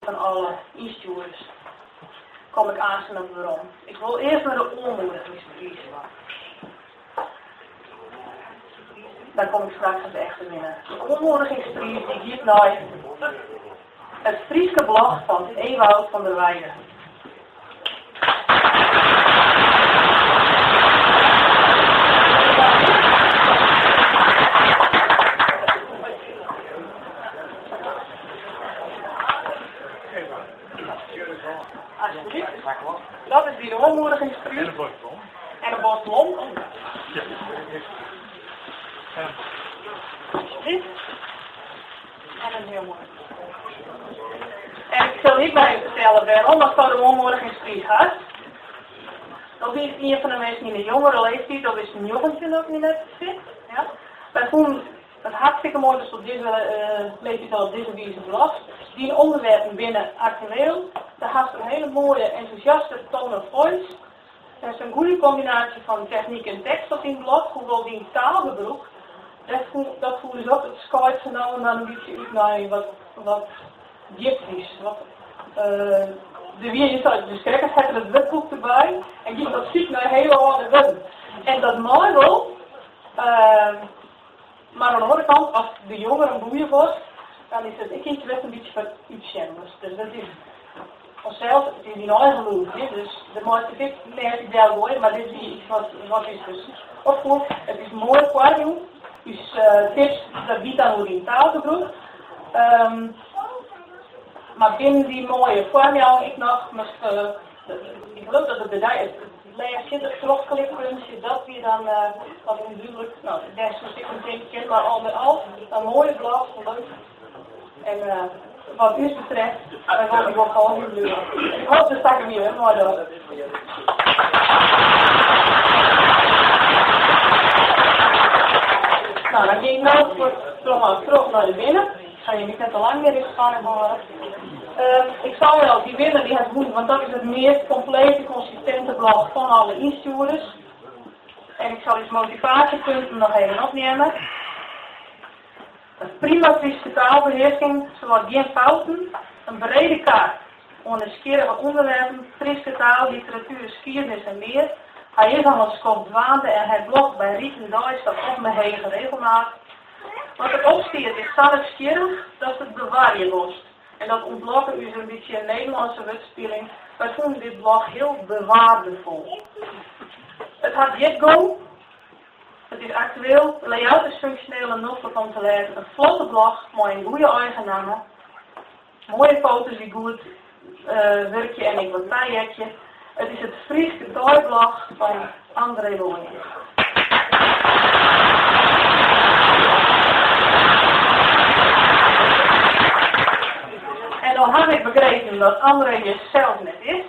Fan alle ynstjoerders kom ik aansten op werom. Ik wol earst nei de oanmoedigingspriis. Dan kom ik straks as echte winner. De oanmoedigingspriis dy giet nei it Fryske blog fan Ewout van der Weide. Alsjeblieft. Dat is dyn oanmoedigingspriis. En in bos blom. En in bos blom. Alsjeblieft. En in hiel moai. En ik sil ek noch even fertelle wêrom asto de oanmoedigingspriis hast. Do bist ien fan de minsken yn de jongere leeftiid, do bist 19 as ik my net fersis. Ja. Wy fûnen it hartstikke moai datst op dizze leeftiid al op dizze wize blogst. Dyn ûnderwerpen binne aktueel. Do hast in hiele moaie, entûsjaste tone of voice. Der is in goede kombinaasje fan technyk en tekst op dyn blog, hoewol dyn taalgebrûk, dat foel ús op, it skaait sa no en dan in bytsje út nei wat wat djipfrysk. Wat der wie just al, dus krekt as hat er it wurdboek derby en giet op syk nei hiele âlde wurden. En dat mei wol, mar oan de oare kant, as de jongeren boeie wolst, dan is it ek yts wêr'tst in bytsje foar útsjen moatst. Dus dat is fansels, it is dyn eigen lûd, hè, dus dêr meist it ek net delgoaie, mar dit wie yts wat, wat ús dus opfoel. It is moai foarjûn, ús tips, dat giet dan oer dyn taalgebrûk. Mar binnen dy moaie foarmjouwing ek noch, moatst, ik leau dat it by dy, it lêste, it trochklikpuntsje, dat wie dan wat ûndúdlik. No, dêr soest ek om tinke kinne, mar al mei al, in moaie blog, leuk. En wat ús betreft, wy wolle dy wol folgjen bliuwe. Ik hoop dat ik him hjir mei doch. No, dan gean ik no troch, troch nei de winner. Ik sil jim ek net te lang mear yn spanning hâlde. Ik sei al, dy winner dy hat wûn, want dat is it meast komplete, konsistinte blog fan alle ynstjoerders. En ik sil ús motivaasjepunten noch even opnimme. In prima Fryske taalbehearsking, sawat gjin fouten, in brede kar oan nijsgjirrige ûnderwerpen, Fryske taal, literatuer, skiednis en mear. Hy is al in skoft dwaande en hy blogt by riten deistich of mei hege regelmaat. Wat der op stiet is sa nijsgjirrich datst it bewarje wolst. En dat ûntlokke ús in bytsje in Nederlânske wurdspiling, wy fûnen dit blog hiel bewaardefol. It hat djipgong. It is aktueel, de layout is funksjoneel en noflik om te lêzen, in flotte blog mei in goede eigen namme, moaie foto's dy't goed wurkje en ek wat taheakje. It is it Frysk deiblog fan André Looijen. En no haw ik begrepen dat André hjir sels net is.